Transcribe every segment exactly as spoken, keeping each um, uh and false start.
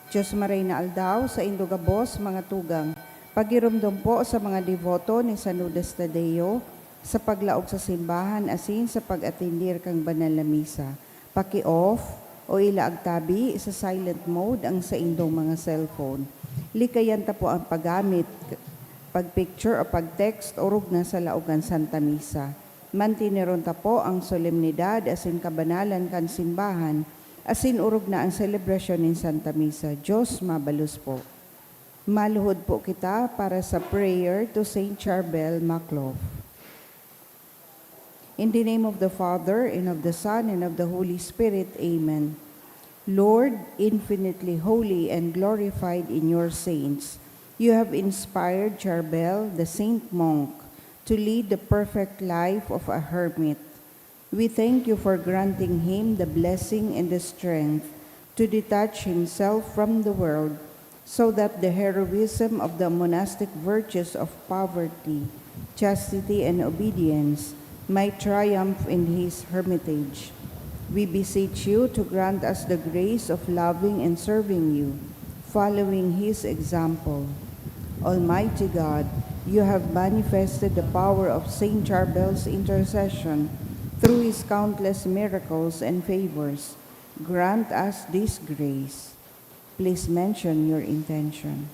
Dios maray na aldaw, saindo gabos, mga tugang. Pagiromdom po sa mga deboto ni San Judas Tadeo sa paglaog sa simbahan asin sa pag-atender kan banal na misa. Paki-off o ilaag tabi sa silent mode ang saindong mga cellphone. Likayan ta po ang paggamit, pag-picture o pag-text orog na sa laog kan Santa Misa. Manteneron ta po ang solemnidad asin kabanalan kan simbahan, asin orog na ang selebrasyon nin Santa Misa. Dios mabalos po. Maluhod po kita para sa prayer to Saint Charbel Maclov. In the name of the Father, and of the Son, and of the Holy Spirit. Amen. Lord, infinitely holy and glorified in your saints, you have inspired Charbel, the saint monk, to lead the perfect life of a hermit. We thank you for granting him the blessing and the strength to detach himself from the world, so that the heroism of the monastic virtues of poverty, chastity, and obedience might triumph in his hermitage. We beseech you to grant us the grace of loving and serving you, following his example. Almighty God, you have manifested the power of Saint Charbel's intercession through his countless miracles and favors. Grant us this grace. Please mention your intention.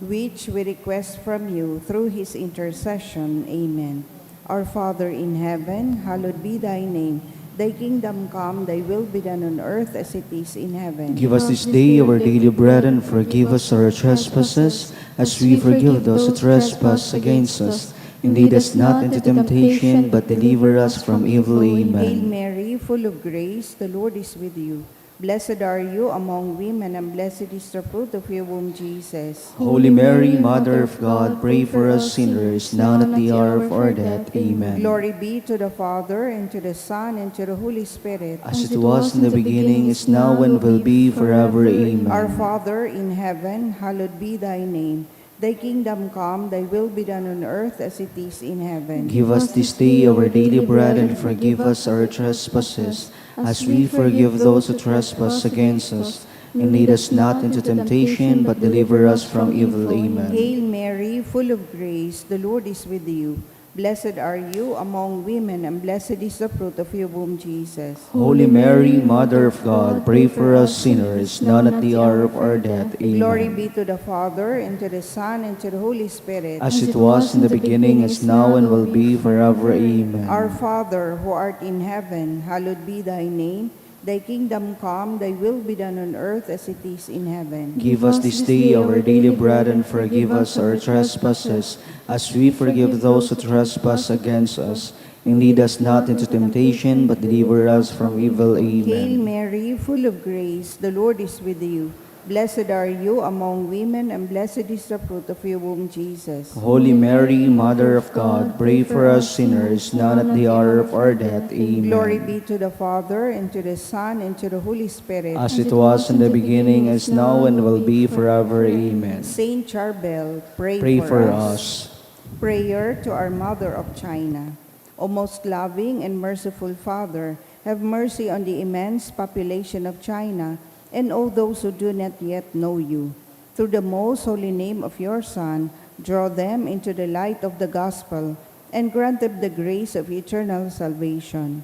Which we request from you through his intercession. Amen. Our Father in heaven, hallowed be thy name. Thy kingdom come, thy will be done on earth as it is in heaven. Give us this day our daily bread, and forgive us our trespasses, as we forgive those who trespass against us. And lead us not into temptation, but deliver us from evil. Amen. Hail Mary, full of grace, the Lord is with you. Blessed are you among women, and blessed is the fruit of your womb, Jesus. Holy Mary, Mother of God, pray for us sinners, now and at the hour of our death. Amen. Glory be to the Father, and to the Son, and to the Holy Spirit. As it was in the beginning, is now, and will be forever. Amen. Our Father in heaven, hallowed be thy name. Thy kingdom come, thy will be done on earth as it is in heaven. Give us this day our daily bread, and forgive us our trespasses, as we forgive those who trespass against us. And lead us not into temptation, but deliver us from evil. Amen. Hail Mary, full of grace, the Lord is with you. Blessed are you among women, and blessed is the fruit of your womb, Jesus. Holy Mary, Mother of God, pray for us sinners, now and at the hour of our death. Amen. Glory be to the Father, and to the Son, and to the Holy Spirit. As it was in the beginning, is now, and will be forever. Amen. Our Father, who art in heaven, hallowed be thy name. Thy kingdom come, thy will be done on earth as it is in heaven. Give us this day our daily bread, and forgive us our trespasses, as we forgive those who trespass against us. And lead us not into temptation, but deliver us from evil. Amen. Hail Mary, full of grace, the Lord is with you. Blessed are you among women, and blessed is the fruit of your womb, Jesus. Holy Mary, Mother of God, pray for us sinners, now and at the hour of our death. Amen. Glory be to the Father, and to the Son, and to the Holy Spirit. As it was in the beginning, is now, and will be forever. Amen. Saint Charbel, pray for us. Prayer to our Mother of China. O most loving and merciful Father, have mercy on the immense population of China and all those who do not yet know you. Through the most holy name of your Son, Draw them into the light of the gospel and grant them the grace of eternal salvation.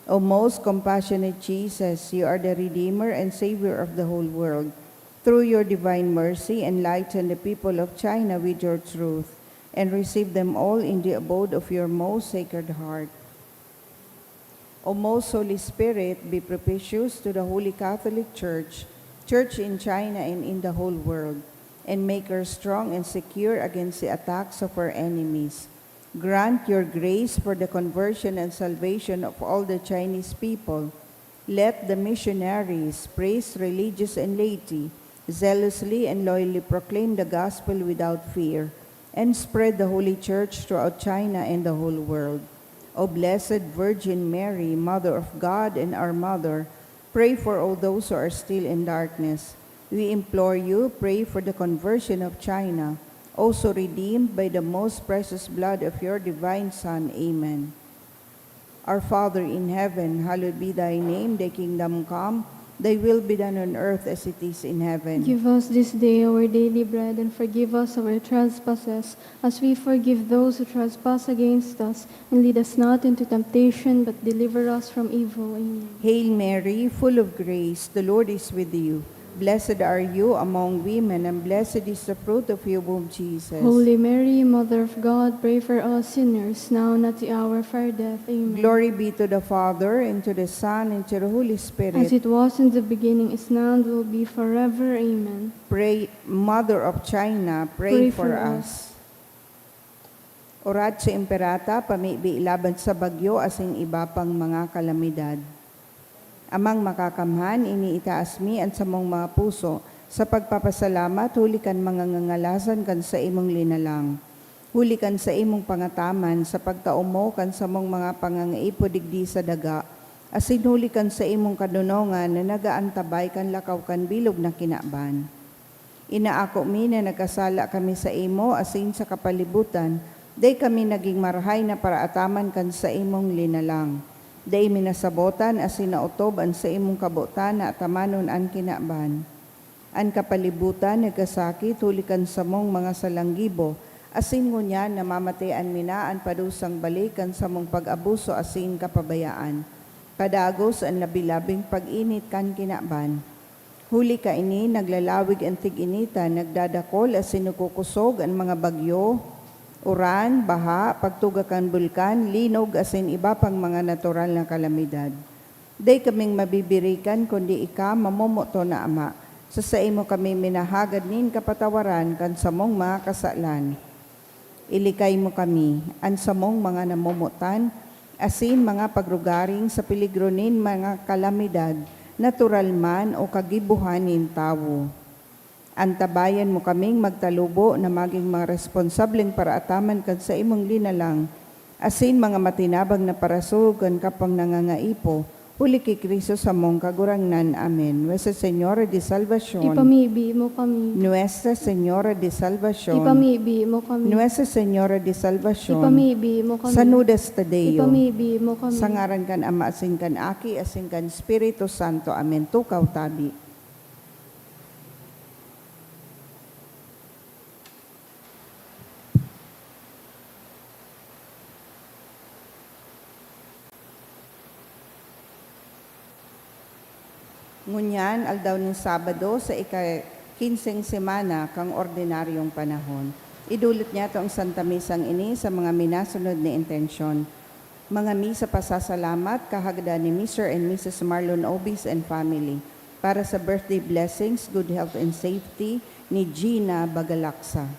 O most compassionate Jesus, you are the Redeemer and Savior of the whole world. Through your divine mercy, enlighten the people of China with your truth, and receive them all in the abode of your most sacred heart. O most Holy Spirit, be propitious to the Holy Catholic Church, Church in China and in the whole world, and make her strong and secure against the attacks of her enemies. Grant your grace for the conversion and salvation of all the Chinese people. Let the missionaries, priests, religious, and laity zealously and loyally proclaim the gospel without fear and spread the Holy Church throughout China and the whole world. O Blessed Virgin Mary, Mother of God and our Mother, pray for all those who are still in darkness. We implore you, pray for the conversion of China, also redeemed by the most precious blood of your divine Son. Amen. Our Father in heaven, hallowed be thy name. Thy kingdom come, thy will be done on earth as it is in heaven. Give us this day our daily bread, and forgive us our trespasses, as we forgive those who trespass against us. And lead us not into temptation, but deliver us from evil. Amen. Hail Mary, full of grace, the Lord is with you. Blessed are you among women, and blessed is the fruit of your womb, Jesus. Holy Mary, Mother of God, pray for us sinners, now and at the hour of our death. Amen. Glory be to the Father, and to the Son, and to the Holy Spirit. As it was in the beginning, is now, and will be forever. Amen. Pray, Mother of China, pray Pray for for us. us. Oratio Imperata, pamibi laban sa bagyo asin iba pang mga kalamidad. Amang Makakamhan, iniitaas mi an samong mga puso sa pagpapasalamat huli kan mga ngangalasan kan saimong linalang, huli kan saimong pangataman sa pagtao mo kan samong mga pangangaipo digdi sa daga, asin huli kan saimong kadonongan na nag-aantabay kan lakaw kan bilog na kinaban. Inaako mi na nagkasala kami saimo asin sa kapalibutan, dai kami nagin marahay na paraataman kan saimong linalang. Dai mi nasabotan asin naotob an saimong kabotan na atamanon an kinaban. An kapalibutan nagkasakit huli kan samong mga salanggibo, asin ngunyan namamatean mi na an padusang balik kan samong pag-abuso asin kapabayaan. Padagos an labi-labing pag-init kan kinaban. Huli kaini, naglalawig an tig-initan, nagdadakol asin nagkukosog an mga bagyo, uran, baha, pagtuga kan bulkan, linog asin iba pang mga natural na kalamidad. Dai kaming mabibirikan kundi ika, mamomoton na Ama. Sa saimo kami minahagad nin kapatawaran kan samong mga kasalan. Ilikay mo kami, an samong mga namomotan, asin mga pagrugaring sa peligro nin mga kalamidad, natural man o kagibohan nin tawo. Antabayan mo kaming magtalubo na magin mga responsableng paraataman kan saimong linalang, asin mga matinabang na parasurog kan kapwang nangangaipo, huli ki Cristo samong Kagurangnan. Amen. Nuestra Señora de Salvacion. Ipamibi mo kami. Nuestra Señora de Salvacion. Ipamibi mo kami. Nuestra Señora de Salvacion. Ipamibi mo kami. Sanudas ta Deo. Ipamibi mo kami. Sa ngaran kan Ama, asin kan Aki, asin kan Espiritu Santo. Amen. Tukaw tabi. Ngunyan, aldaw nin Sabado, sa ika-kinseng semana kan ordinaryong panahon. Idulot niyato an Santa Misang ini sa mga minasunod na intensyon. Mga misa pasasalamat, kahagadan ni Mister and Missus Marlon Obis and family, para sa birthday blessings, good health and safety ni Gina Bagalaksa.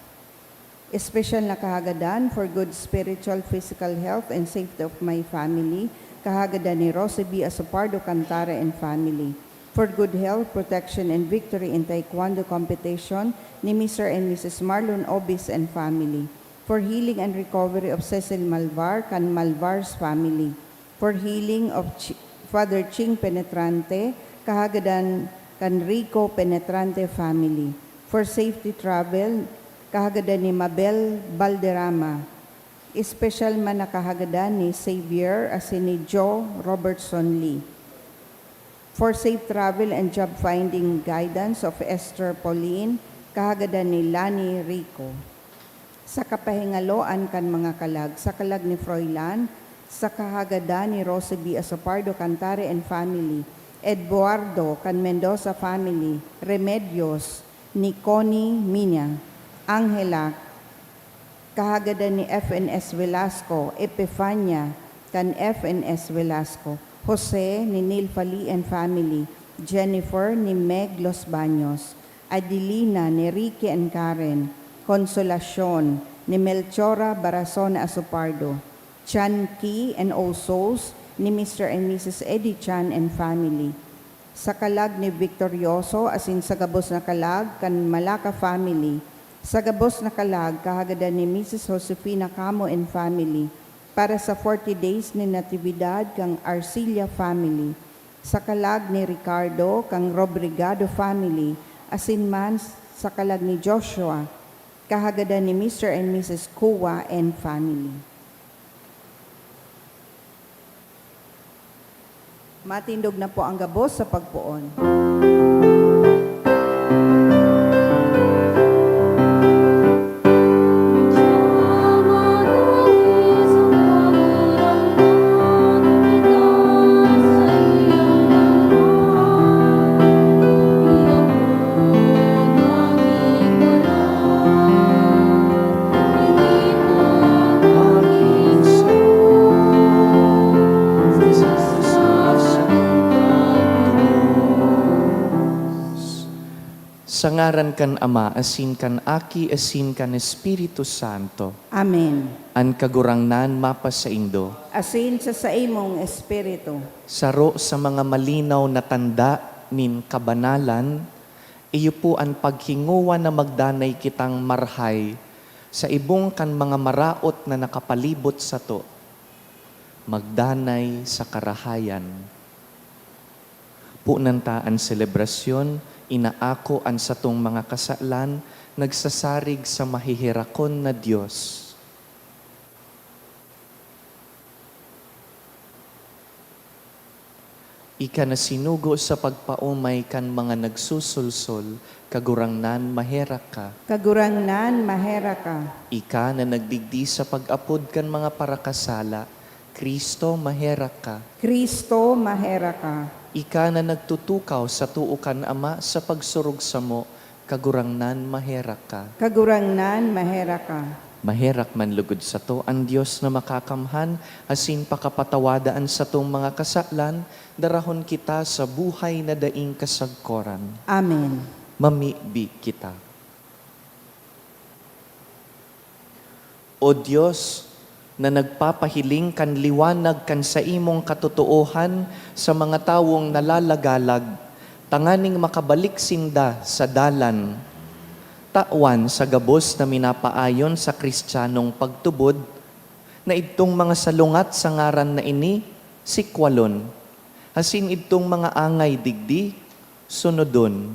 Espesyal na kahagadan for good spiritual, physical health and safety of my family, kahagadan ni Rosie B. Asopardo Cantara and family. For good health, protection, and victory in Taekwondo competition ni Mister and Missus Marlon Obis and family. For healing and recovery of Cecil Malvar kan Malvar's family. For healing of Chi-, Father Ching Penetrante, kahagadan kan Rico Penetrante family. For safety travel, kahagadan ni Mabel Balderrama. Espesyal man na kahagadan ni Xavier asin ni Joe Robertson Lee. For safe travel and job finding guidance of Esther Pauline, kahagadan ni Lani Rico. Sa kapahingaloan kan mga kalag, sa kalag ni Froilan, sa kahagadan ni Rosie B. Asopardo Cantare and family, Eduardo kan Mendoza family, Remedios ni Connie Miña, Angela, kahagadan ni F N S Velasco, Epifania kan F N S Velasco, Jose ni Neil Fali and family, Jennifer ni Meg Los Baños, Adelina ni Ricky and Karen, Consolacion ni Melchora Barazon Asopardo, Chan Ki and Osos ni Mister and Missus Eddie Chan and family, sa kalag ni Victorioso asin sa gabos na kalag kan Malaca family, sa gabos na kalag kahagadan ni Missus Josefina Camo and family, para sa forty days ni Natividad kan Arcilla family, sa kalag ni Ricardo kan Robrigado family, asin man sa kalag ni Joshua, kahagadan ni Mister and Missus Cua and family. Matindog na po ang gabos sa pagpoon. Sa ngaran kan Ama, asin kan Aki, asin kan Espiritu Santo. Amen. An Kagurangnan mapasaindo. Asin sa saimong espiritu. Saro sa mga malinaw na tanda nin kabanalan, iyo po an paghingowa na magdanay kitang marahay sa ibong kan mga maraot na nakapalibot sato, magdanay sa karahayan. Punan ta an selebrasyon, inaako an satong mga kasalan, nagsasarig sa maheherakon na Dios. Ika na sinugo sa pagpaomay kan mga nagsusulsol, Kagurangnan, maherak ka. Kagurangnan, maherak ka. Ika na nagdigdi sa pag-apod kan mga parakasala, Cristo, maherak ka. Cristo, maherak ka. Ika na nagtutukaw sa too kan Ama sa pagsurog samo, Kagurangnan, maherak ka. Kagurangnan, maherak ka. Maherak man lugod sato an Dios na makakamhan, asin pakapatawada an satong mga kasalan, darahon kita sa buhay na daing kasagkoran. Amen. Mamibi kita. O Dios, na nagpapahiling kan liwanag kan saimong katotoohan sa mga tawong nalalagalag, tanganing makabalik sinda sa dalan. Tawan sa gabos na minapaayon sa Kristiyanong pagtubod, na idtong mga salungat sa ngaran na ini, sikwalon, asin idtong mga angay digdi, sunodon.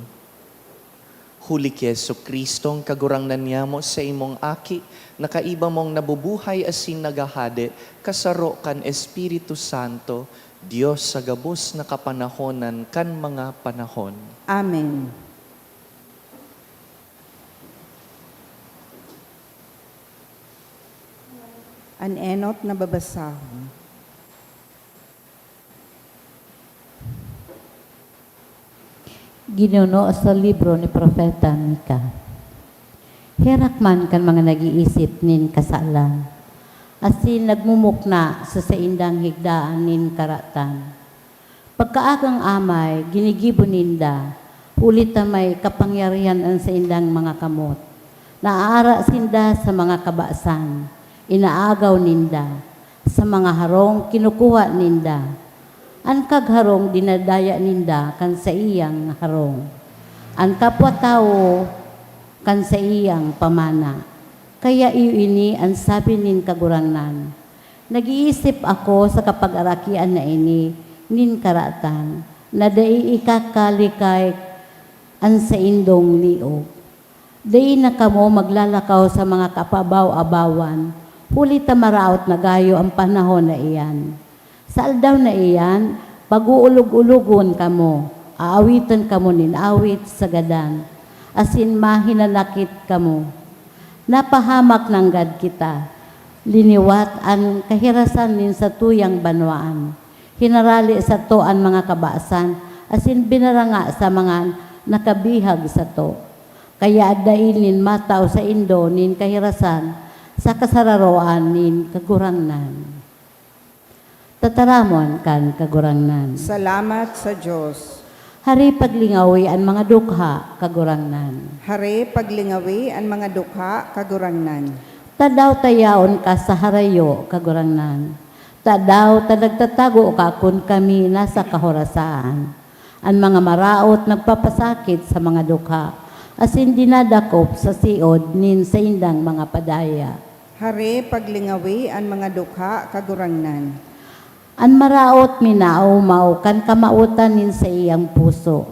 Huli ki Jesu-Cristong Kagurangnan niyamo, saimong Aki, na kaiba mong nabubuhay asin naghahade, kasaro kan Espiritu Santo, Dios sa gabos na kapanahonan kan mga panahon. Amen. An enot na babasahon. Ginuno sa libro ni Propeta Mika. Herak man kan mga nag-iisip nin kasalan, asin nagmumukna sa saindang higdaan nin karatan. Pagkaagang amay, ginigibo ninda, huli ta may kapangyarihan an saindang mga kamot. Naaara sinda sa mga kabasan, inaagaw ninda. Sa mga harong, kinukuha ninda. An kagharong dinadaya ninda kan saiyang harong. An kapwa-tawo kan saiyang pamana. Kaya iyo ini an sabi nin Kagurangnan, "Nag-iisip ako sa kapagarakian na ini nin karatan, na dai ikakalikay an saindong liog." Dai na kamo maglalakaw sa mga kapabaw-abawan, huli ta maraot na gayo an panahon na iyan. Sa aldaw na iyan, pag-uulog-ulogon kamo, aawitan kamo nin awit sa gadan, asin mahinanakit kamo. Napahamak nanggad kita. Liniwat an kahirasan nin satuyang banwaan. Hinarali sato an mga kabasan, asin binaranga sa mga nakabihag sato. Kaya dai nin matao saindo nin kahirasan sa kasararoan nin Kagurangnan. Tataramon kan Kagurangnan. Salamat sa Dios. Hare paglingawi an mga dukha, Kagurangnan. Hare paglingawi an mga dukha, Kagurangnan. Tadaw ta yaon ka sa harayo, Kagurangnan? Tadaw ta nagtatago ka kun kami nasa kahorasaan? An mga maraot nagpapasakit sa mga dukha, asin dinadakop sa siod nin saindang mga padaya. Hare paglingawi an mga dukha, Kagurangnan. An maraot minaomaw kan kamawotan nin saiyang puso.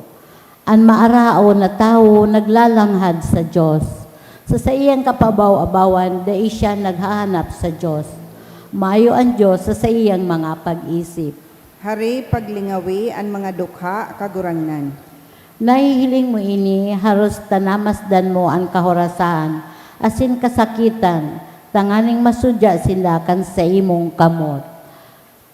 An maaraon na tawo naglalanghad sa Dios. Sa saiyang kapabaw-abawan, dai siya naghahanap sa Dios. Mayo an Dios sa saiyang mga pag-isip. Hare paglingawi an mga dukha, Kagurangnan. Nahihiling mo ini, haros ta namasdan mo an kahorasaan asin kasakitan, tanganing masudya sinda kan saimong kamot.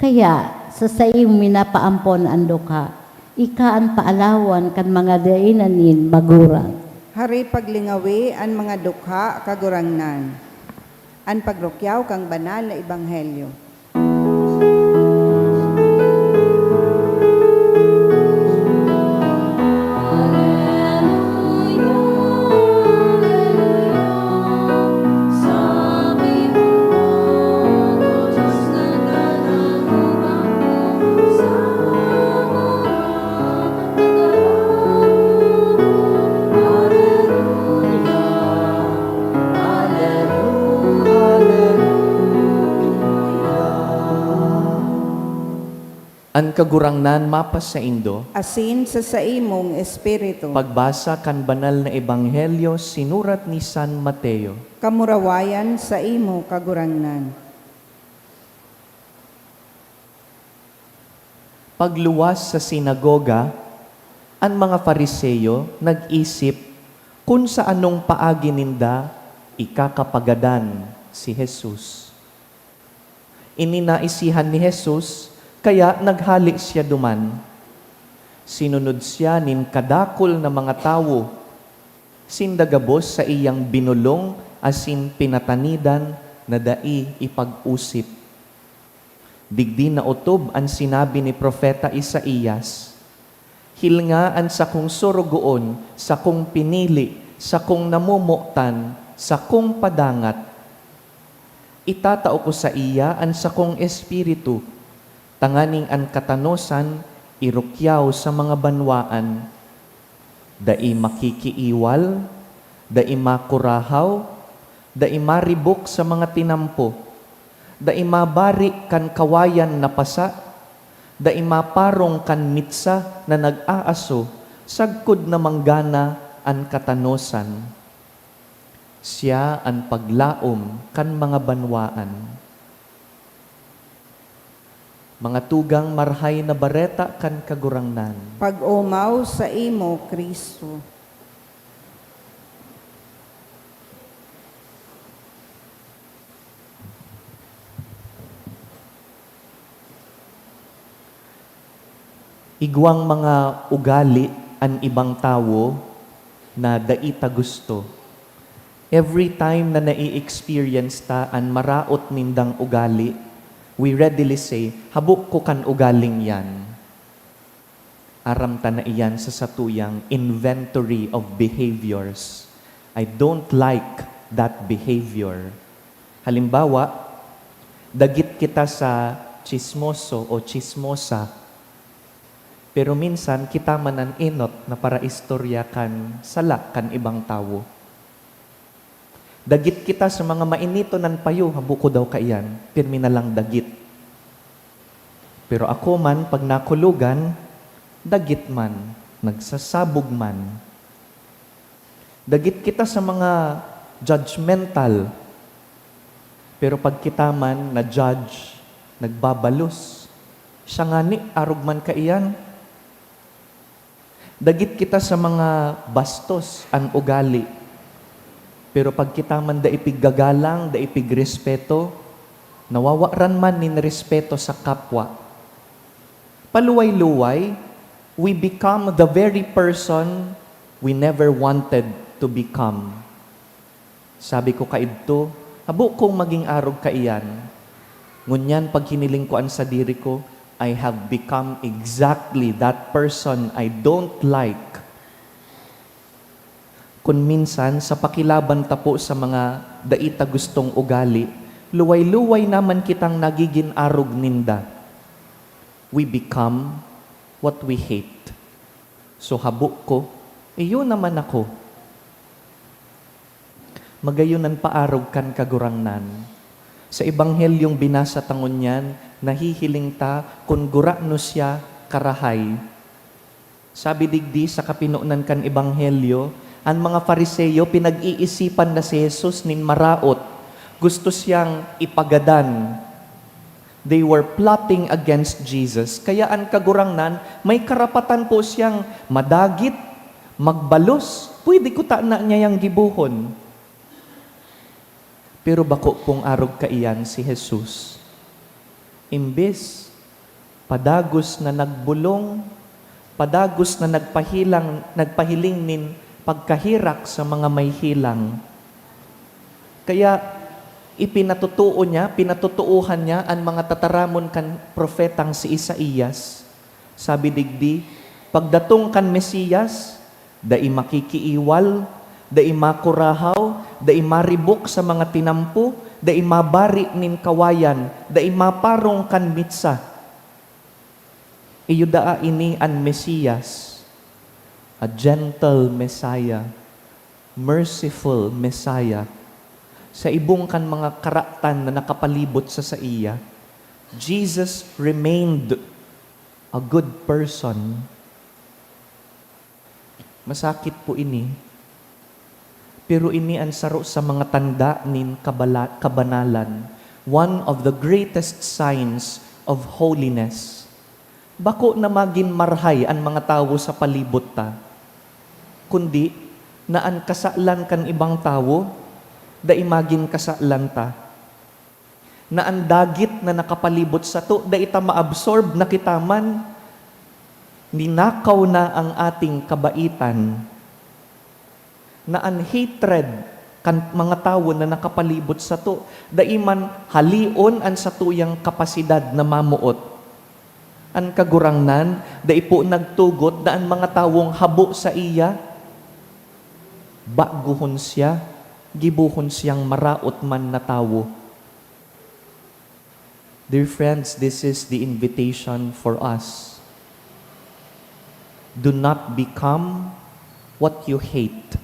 Kaya, sa saimo minapaampon an dukha, ika an paalawan kan mga dainan nin magurang. Hare paglingawi an mga dukha, Kagurangnan. An pagrukyaw kan banal na ebanghelyo. An Kagurangnan mapasaindo. Asin sa saimong espiritu. Pagbasa kan Banal na Ebanghelyo sinurat ni San Mateo. Kamurawayan saimo, Kagurangnan. Pagluwas sa sinagoga, an mga Fariseo nag-isip kun sa anong paagi ninda ikakapagadan si Jesus. Ini naisihan ni Jesus, kaya naghale siya duman. Sinunod siya nin kadakul na mga tawo, sinda gabos saiyang binolong asin pinatanidan na dai ipag-osip. Digdi naotob an sinabi ni Propeta Isaias, "Hilnga an sakong sorogoon, sakong pinili, sakong namomotan, sakong padangat. Itatao ko saiya an sakong Espiritu, tanganing an katanosan irukyaw sa mga banwaan. Dai makikiiwal, dai makurahaw, dai maribok sa mga tinampo, dai mabari kan kawayan na pasa, dai maparong kan mitsa na nag-aaso, sagkod na manggana an katanosan. Siya an paglaom kan mga banwaan." Mga tugang, Marahay na Bareta kan Kagurangnan. Pag-omaw saimo, Cristo. Igwang mga ugali an ibang tawo na dai ta gusto. Every time na nai-experience ta an maraot nindang ugali, we readily say, "Habo ko kan ugaling yan." Aram ta na iyan sa satuyang inventory of behaviors. "I don't like that behavior." Halimbawa, dagit kita sa tsismoso o tsismosa, pero minsan kita man an enot na paraistorya kan sala kan ibang tawo. Dagit kita sa mga mainiton an payo, habo ko daw kaiyan, pirmi na lang dagit. Pero ako man, pag nakulogan, dagit man, nagsasabog man. Dagit kita sa mga judgmental, pero pag kita man na-judge, nagbabalos. Siya ngani, arog man kaiyan. Dagit kita sa mga bastos an ugali. Pero pag kita man dai piggagalang, dai pigrespeto, nawawaran man nin respeto sa kapwa. Paluway-luway, we become the very person we never wanted to become. Sabi ko kaidto, "Habo kong magin arog kaiyan." Ngunyan, pag hiniling ko an sadiri ko, I have become exactly that person I don't like. Kun minsan, sa pakilaban ta po sa mga dai ta gustong ugali, luway-luway naman kitang nagigin arog ninda. We become what we hate. So, habo ko, iyo naman ako. Magayon an paarog kan Kagurangnan. Sa Ebanghelyong binasa ta ngunyan, nahihiling ta kun gurano siya karahay. Sabi digdi sa kapinonan kan Ebanghelyo, an mga Fariseo pinag-iisipan na si Jesus nin maraot. Gusto siyang ipagadan. They were plotting against Jesus. Kaya an Kagurangnan, may karapatan po siyang madagit, magbalos. Pwede ko ta na niya yang gibohon. Pero bako pong arog kaiyan si Jesus. Imbes, padagos na nagbolong, padagos na nagpahilang, nagpahiling nin pagkaherak sa mga may helang. Kaya, ipinatotoo niya, pinatotoohan niya an mga tataramon kan propetang si Isaias. Sabi digdi, "Pagdatong kan Mesiyas, dai makikiiwal, dai makurahaw, dai maribok sa mga tinampo, dai mabari nin kawayan, dai maparong kan mitsa." Iyo daa ini an Mesiyas, a gentle Messiah, merciful Messiah. Sa ibong kan mga karatan na nakapalibot sa saiya, Jesus remained a good person. Masakit po ini. Pero ini an saro sa mga tanda nin kabala-, kabanalan, one of the greatest signs of holiness. Bako na magin marhay an mga tawo sa palibot ta, kundi na an kasalan kan ibang tawo dai magin kasalan ta. Na an dagit na nakapalibot sato, dai ta maabsorb, na kita man, ninakaw na ang ating kabaitan. Na an hatred kan mga tawo na nakapalibot sato, dai man halion an satuyang kapasidad na mamoot. An Kagurangnan, dai po nagtugot na an mga tawong habo saiya, bagohon siya, gibohon siyang maraot man na tawo. Dear friends, this is the invitation for us. Do not become what you hate.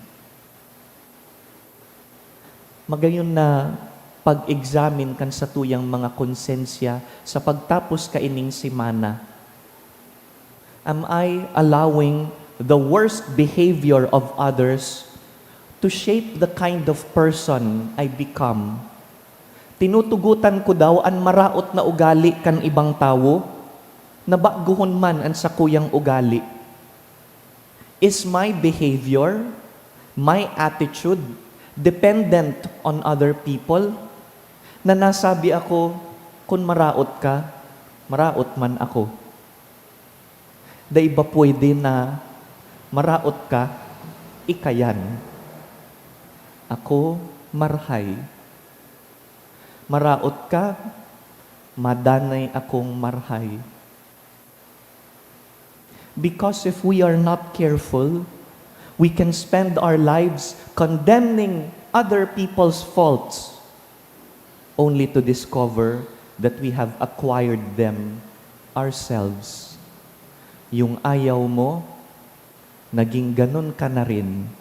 Magayon na pag-examine kan satuyang mga konsensya sa pagtapos kaining semana. Am I allowing the worst behavior of others to shape the kind of person I become? Tinutugotan ko daw an maraot na ugali kan ibang tawo, na bagohon man an sakuyang ugali? Is my behavior, my attitude, dependent on other people? Na nasabi ako, "Kun maraot ka, maraot man ako." Dai ba pwede na maraot ka, ika yan? Ako marhay. Maraot ka, madanay akong marhay. Because if we are not careful, we can spend our lives condemning other people's faults, only to discover that we have acquired them ourselves. Yung ayaw mo, naging ganun ka na rin.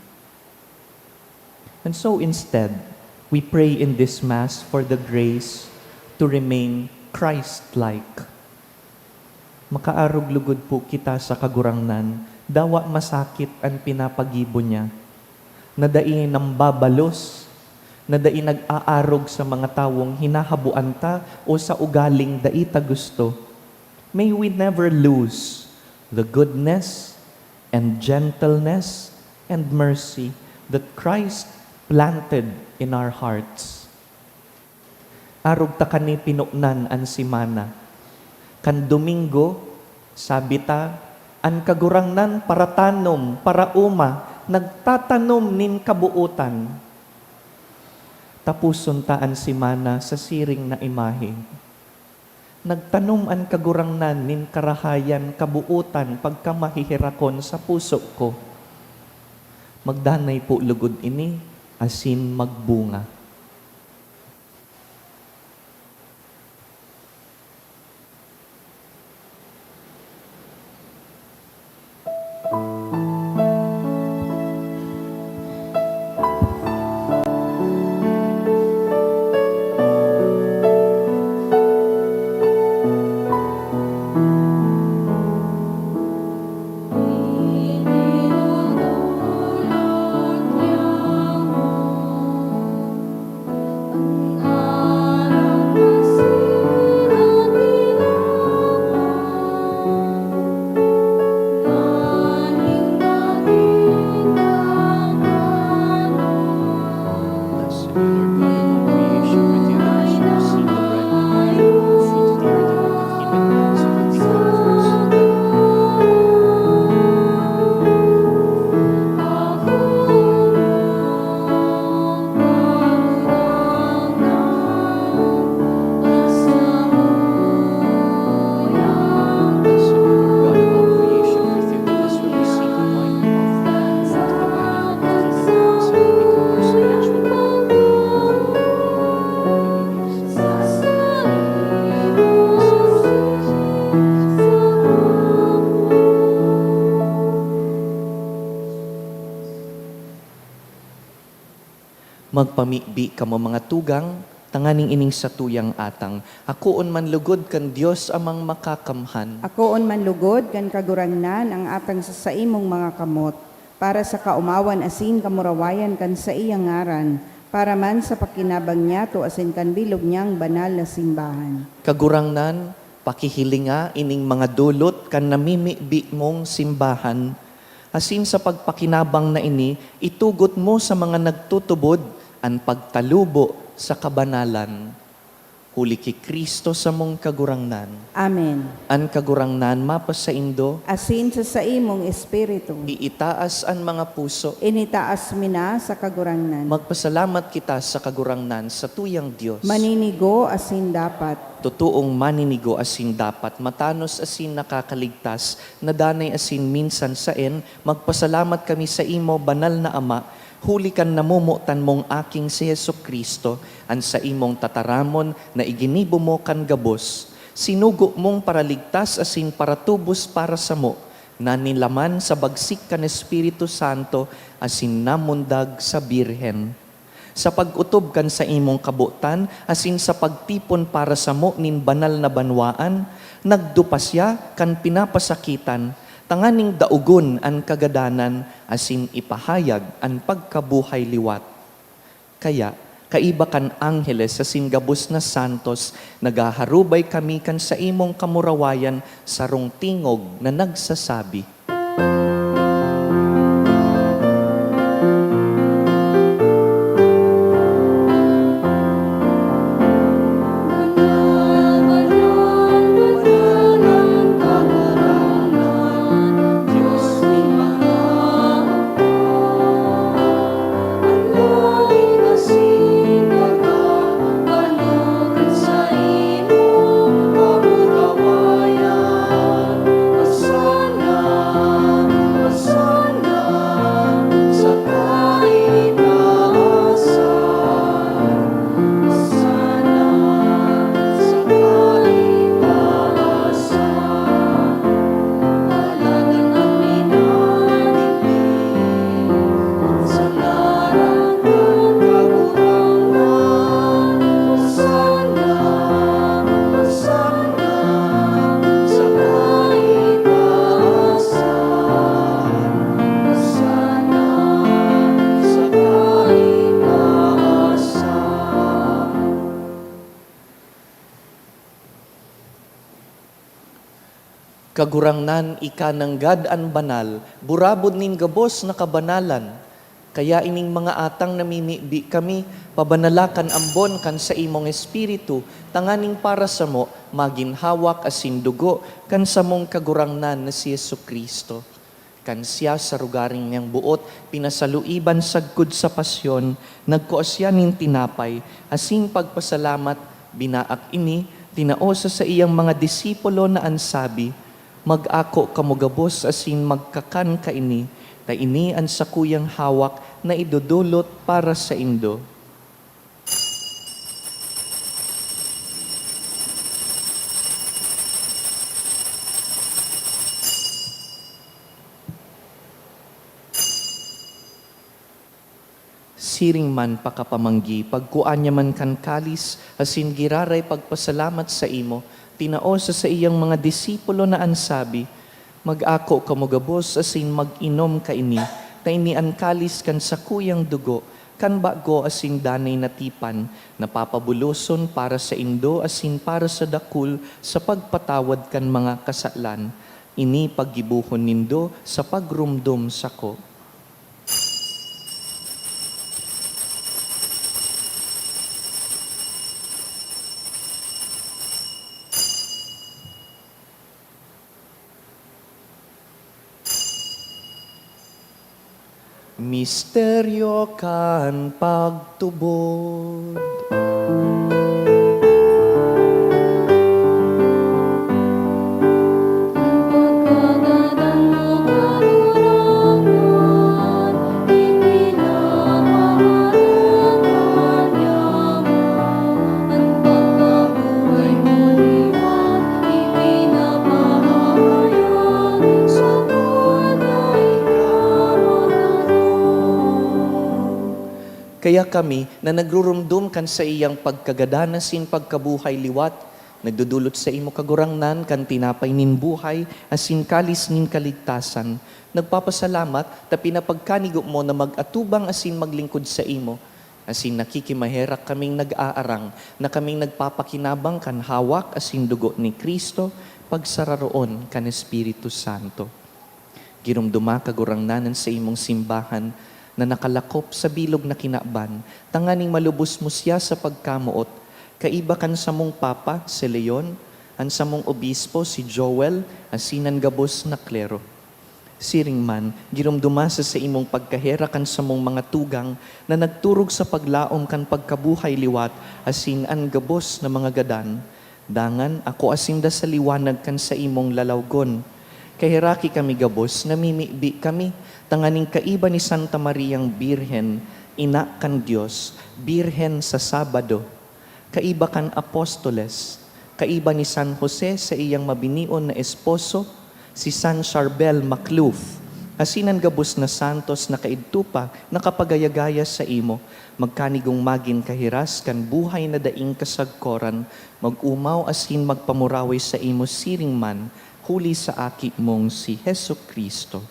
And so instead, we pray in this Mass for the grace to remain Christ-like. Makaarog lugod po kita sa Kagurangnan, dawa masakit an pinapagibo niya, na dai nambabalos, na dai nag-aarog sa mga tawong hinahaboan ta o sa ugaling dai ta gusto. May we never lose the goodness and gentleness and mercy that Christ planted in our hearts. Arog ta kani pinonan an semana. Kan Domingo, sabi ta, an Kagurangnan paratanom, paraoma, nagtatanom nin kabootan. Taposon ta an semana sa siring na imahe. Nagtanom an Kagurangnan nin karahayan, kabootan, pagkamaheherakon sa puso ko. Magdanay po lugod ini asin magbunga. Blessed be Lord God of all creation, with you the heavens receive the bread and wine, the fruit of the earth, and with him it lives, and with him it was. Magpamibi kamo, mga tugang, tanganing ining satuyang atang akoon man lugod kan Dios Amang Makakamhan. Akoon man lugod kan Kagurangnan ang atang sa saimong mga kamot, para sa kaomawan asin kamurawayan kan saiyang ngaran, para man sa pakinabang niyato asin kan bilog niyang banal na simbahan. Kagurangnan, pakihilinga ining mga dolot kan namimibi mong simbahan, asin sa pagpakinabang na ini, itugot mo sa mga nagtutubod an pagtalubo sa kabanalan. Huli ki Cristo samong Kagurangnan. Amen. An Kagurangnan mapasaindo. Asin sa saimong espiritu. Iitaas an mga puso. Initaas mi na sa Kagurangnan. Magpasalamat kita sa Kagurangnan, sa tuyang Dios. Maninigo asin dapat. Totoong maninigo asin dapat, matanos asin nakakaligtas, na danay asin minsan saen, magpasalamat kami saimo, banal na Ama, huli kan namomotan mong Aking si Jesu-Cristo, an saimong tataramon na iginibo mo kan gabos. Sinugo mong paraligtas asin paratubos para samo, nanilaman sa bagsik kan Espiritu Santo asin namundag sa Birhen. Sa pag-otob kan saimong kabotan asin sa pagtipon para samo nin banal na banwaan, nagdupa siya kan pinapasakitan, tanganing daogon an kagadanan asin ipahayag an pagkabuhay liwat. Kaya, kaiba kan angheles asin gabos na santos, naghaharubay kami kan saimong kamurawayan, sarong tingog na nagsasabi, Kagurangnan, ika nanggad an banal, burabod nin gabos na kabanalan. Kaya ining mga atang namimibi kami, pabanala kan ambon kan saimong Espiritu, tanganing para samo magin hawak asin dugo kan samong Kagurangnan na si Jesu-Cristo. Kan siya sa rogaring niyang boot pinasaluiban sagkod sa pasyon, nagkua siya nin tinapay, asin pagpasalamat, binaak ini, tinao sa saiyang mga disipulo na an sabi, "Mag-ako kamo gabos asin magkakan kaini, ta ini an sakuyang hawak na idodolot para saindo." Siring man pakapamanggi, pagkua niya man kan kalis, asin giraray pagpasalamat saimo, tinao sa saiyang mga disipulo na an sabi, "Mag-ako kamo gabos asin mag-inom kaini, ta ini an kalis kan sakuyang dugo, kan bago asin danay na tipan, na papabuloson para saindo asin para sa dakul sa pagpatawad kan mga kasalan. Ini paggibohon nindo sa pagromdom sako." Misteryo kan pagtubod. Kaya kami, na nagruromdom kan saiyang pagkagadan asin pagkabuhay liwat, nagdodolot saimo, Kagurangnan, kan tinapay nin buhay asin kalis nin kaligtasan. Nagpapasalamat ta pinapagkanigo mo na mag-atubang asin maglingkod saimo. Asin nakikimaherak kaming nag-aarang na kaming nagpapakinabang kan hawak asin dugo ni Cristo, pagsararoon kan Espiritu Santo. Giromdoma, Kagurangnan, an saimong simbahan na nakalakop sa bilog na kinaban, tanganing malubos mo siya sa pagkamoot, kaiba kan samong Papa, si Leon, an samong Obispo, si Joel, asin an gabos na klero. Siring man, giromdoma sa saimong pagkaherak an samong mga tugang na nagturog sa paglaom kan pagkabuhay liwat asin an gabos na mga gadan. Dangan, akoa sinda sa liwanag kan saimong lalawgon. Kaheraki kami gabos, namimibi kami, tanganing kaiba ni Santa Mariang Birhen, ina kan Dios, birhen sa Sabado, kaiba kan apostoles, kaiba ni San Jose, saiyang mabinion na esposo, si San Charbel Macluf, asin an gabos na santos na kaidto pa nakapagayagaya saimo, magkanigong magin kahiras kan buhay na daing kasagkoran, mag-omaw asin magpamuraway saimo siring man, huli sa Aki mong si Jesu-Cristo.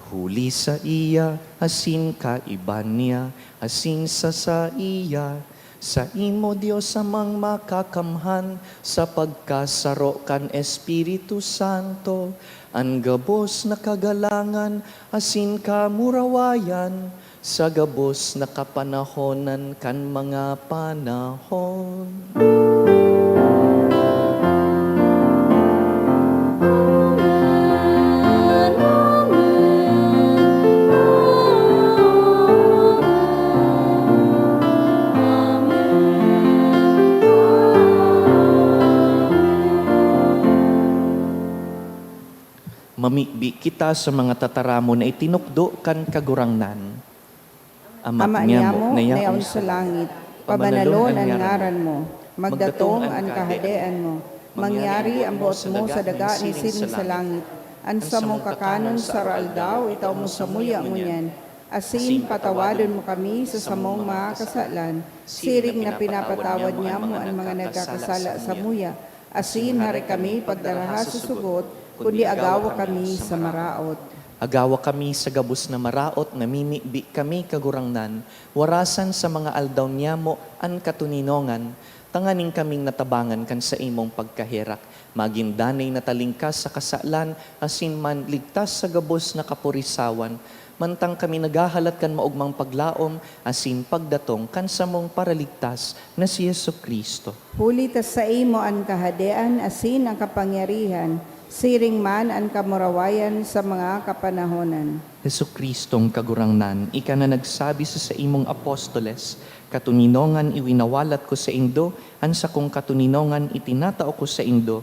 Huli saiya, asin kaiba niya, asin sa saiya, saimo, Dios Amang Makakamhan, sa pagkasaro kan Espiritu Santo, an gabos na kagalangan asin kamurawayan, sa gabos na kapanahonan kan mga panahon. Amen, amen, amen, amen. Mamibi kita sa mga tataramon na itinukdo kan Kagurangnan. Ama niamo na yaon sa langit, pabanalon an ngaran mo, magdatong an kahadean mo, mangyari an boot mo sa daga ni siring sa langit. An samong kakanon sa aroaldaw, itao mo samuya ngunyan, asin patawadon mo kami sa samong mga kasalan, siring na pinapatawad niamo an mga nagkakasala samuya. Asin hare kami pagdaraha sa sugot, kundi agawa kami sa maraot. Agawa kami sa gabos na maraot, namimibi kami, Kagurangnan, warasan sa mga aldaw niyamo an katoninongan, tanganing kaming natabangan kan saimong pagkaherak, magin danay na talingkas sa kasalan, asin man ligtas sa gabos na kapurisawan, Mantang kami naghahalat kan maogmang paglaom asin pagdatong kan samong Paraligtas na si Jesu-Cristo. Huli ta saimo an kahadean asin an kapangyarihan, siring man an kamurawayan sa mga kapanahonan. Jesu-Cristong Kagurangnan, ika na nagsabi sa saimong apostoles, "Katoninongan iwinawalat ko saindo, an sakong katoninongan itinatao ko saindo."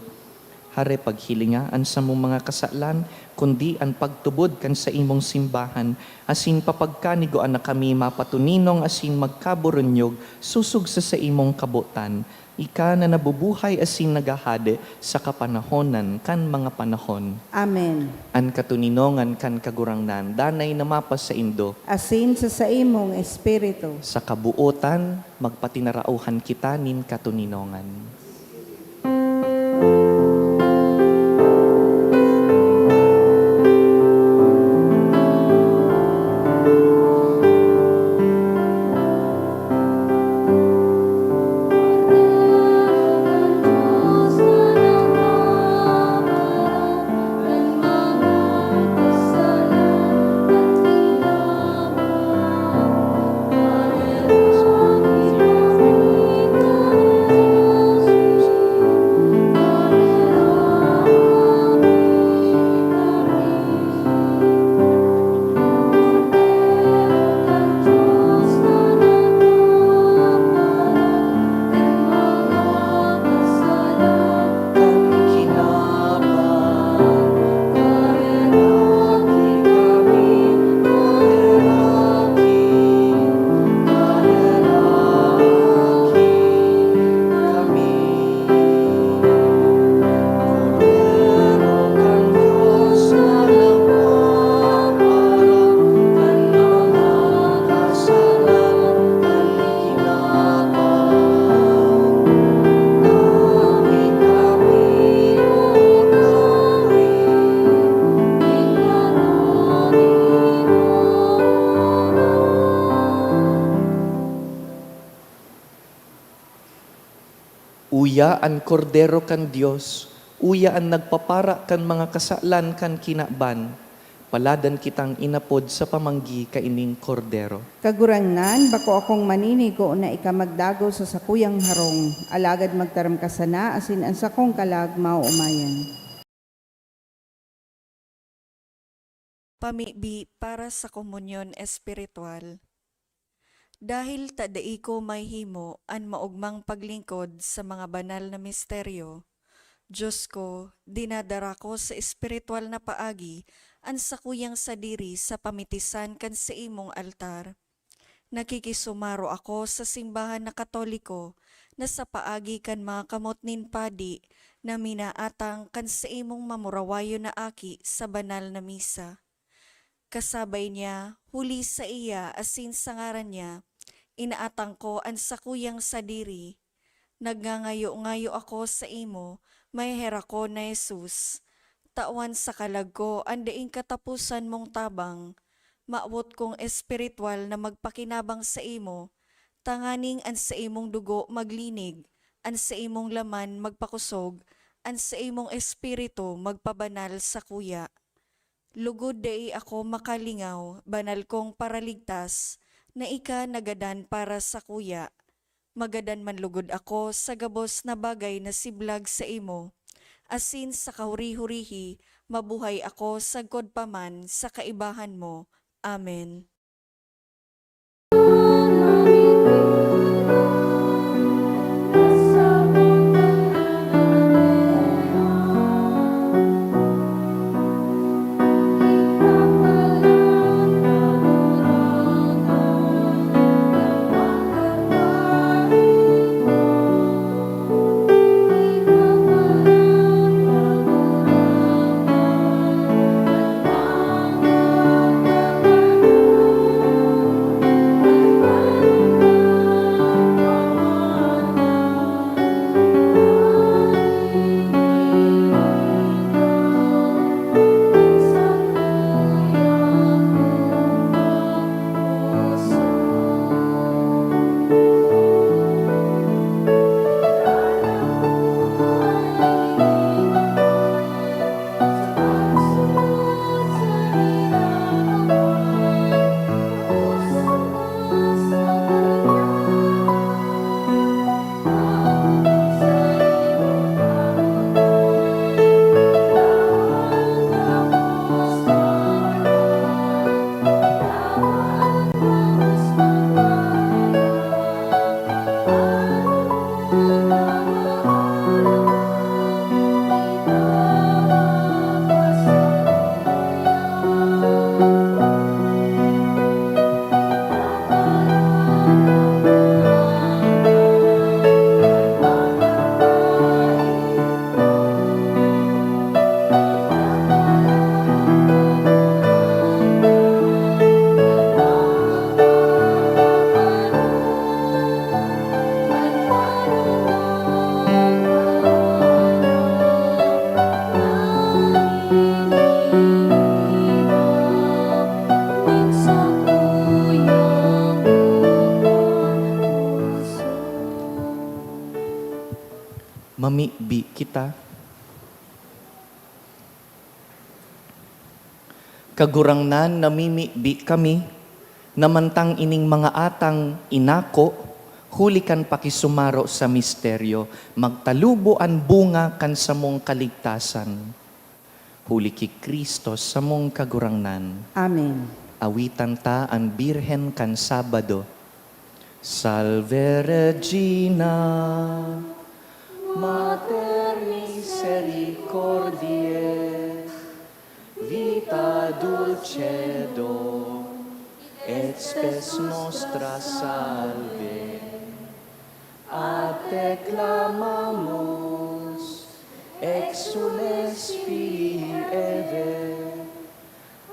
Hare, paghilinga an samong mga kasalan, kundi an pagtubod kan saimong simbahan, asin papagkanigoan na kami mapatoninong asin magkaburunyog sosog sa saimong kabotan, ika na nabubuhay asin naghahade sa kapanahonan kan mga panahon. Amen. An katoninongan kan Kagurangnan danay na mapasaindo. Asin sa saimong espiritu. Sa kabuotan, magpatinarauhan kita nin katoninongan. Uya an Kordero kan Dios, uya an nagpapara kan mga kasalan kan kinaban. Paladan kitang inapod sa pamanggi kaining Kordero. Kagurangnan, bako akong maninigo na ika magdagos sa sakuyang harong, alagad magtaram ka sana asin an sakong kalag maoomayan. Pamibi para sa komunyon espiritual. Dahil ta dai ko mahimo an maogmang paglingkod sa mga banal na misteryo, Dios ko, dinadara ko sa espiritual na paagi an sakuyang sadiri sa pamitisan kan saimong altar. Nakikisumaro ako sa simbahan na Katoliko na sa paagi kan mga kamot nin padi na minaatang kan saimong mamurawayon na aki sa banal na misa. Kasabay niya, huli saiya asin sa ngaran niya, inaatang ko an sakuyang sadiri. Nagngangayo-ngayo ako saimo, maheherakon na Jesus. Tawan sa kalag ko an daing kataposan mong tabang. Mawot kong espiritual na magpakinabang saimo, tanganing an saimong dugo maglinig, an saimong laman magpakosog, an saimong espiritu magpabanal sakuya. Lugod dai ako makalingaw, banal kong Paraligtas, na ika nagadan para sakuya. Magadan man lugod ako sa gabos na bagay na siblag saimo, asin sa kahuri-hurihi mabuhay ako sagkod pa man sa kaibahan mo. Amen. Bi kita. Kagurangnan, namimibi kami na mantang ining mga atang inako, huli kan pakisumaro sa misteryo, magtalubo an bunga kan samong kaligtasan. Huli ki Cristo samong Kagurangnan. Amen. Awitan ta an Birhen kan Sabado. Salve Regina, Mater misericordiae, vita dulcedo, et spes nostra salve. Ad te clamamus, exsules filii Evae,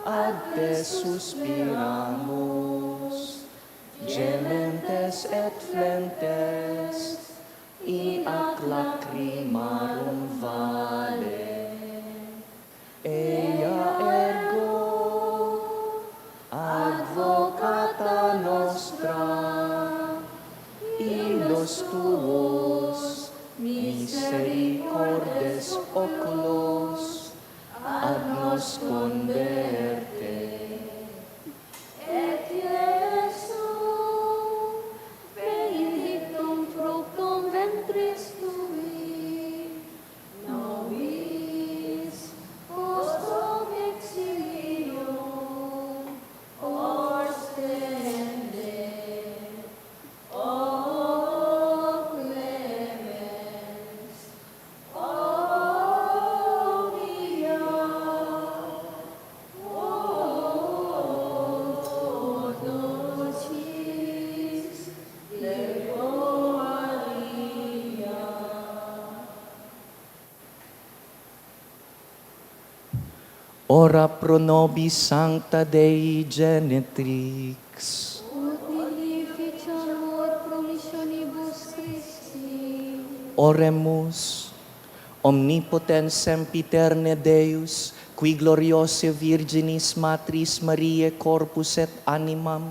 ad te suspiramus, gementes et flentes, in ac lacrimarum vale. Ea ergo, advocata nostra, indos tuos misericordes oculos, ad nos converte. Et Iesu, benedictum fructum ventris tui, nobis, post hoc exilium ostende. O clemens, o pia, o dosis, Virgo Maria. Ora pro nobis Sancta Dei Genetrix. Ut nihil ficiamur promissionibus Christi. Oremus. Omnipotens sempiterne Deus, qui gloriose Virginis Matris Mariae corpus et animam,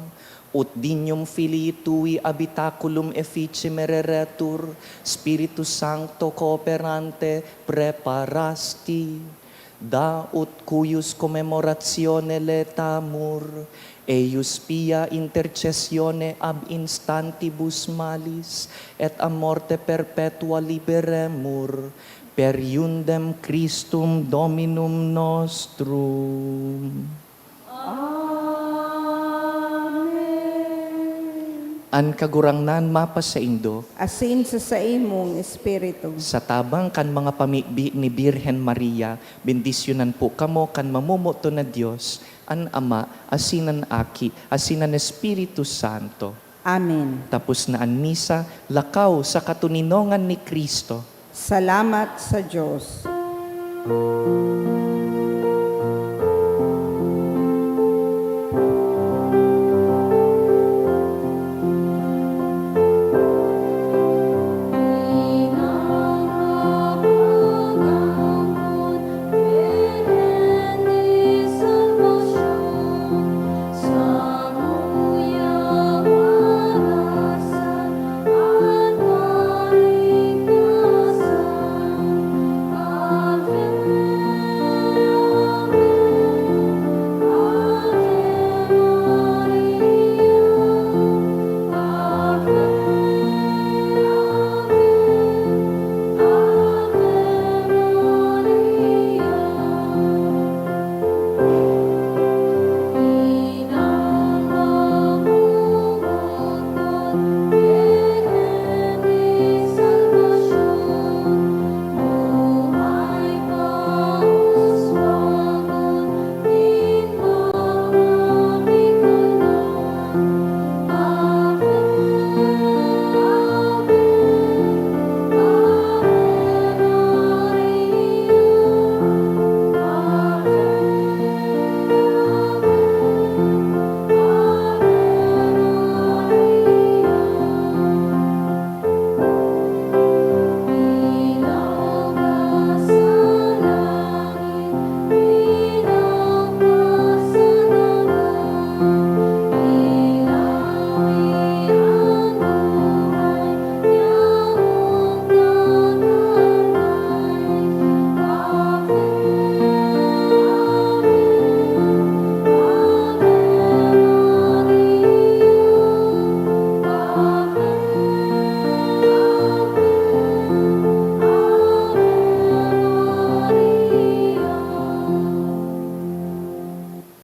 ut dignum Filii tui habitaculum effici mereretur, Spiritus Sancto cooperante, preparasti. Da ut cuius commemoratione laetamur, eius pia intercessione ab instantibus malis, et a morte perpetua liberemur, per iundem Christum Dominum nostrum. Amen. An Kagurangnan mapasaindo. Asin sa saimong espiritu. Sa tabang kan mga pamibi ni Birhen Maria, bendisyonan po kamo kan mamomoton na Dios, an Ama, asin an Aki, asin an Espiritu Santo. Amen. Tapos na an misa, lakaw sa katoninongan ni Cristo. Salamat sa Dios.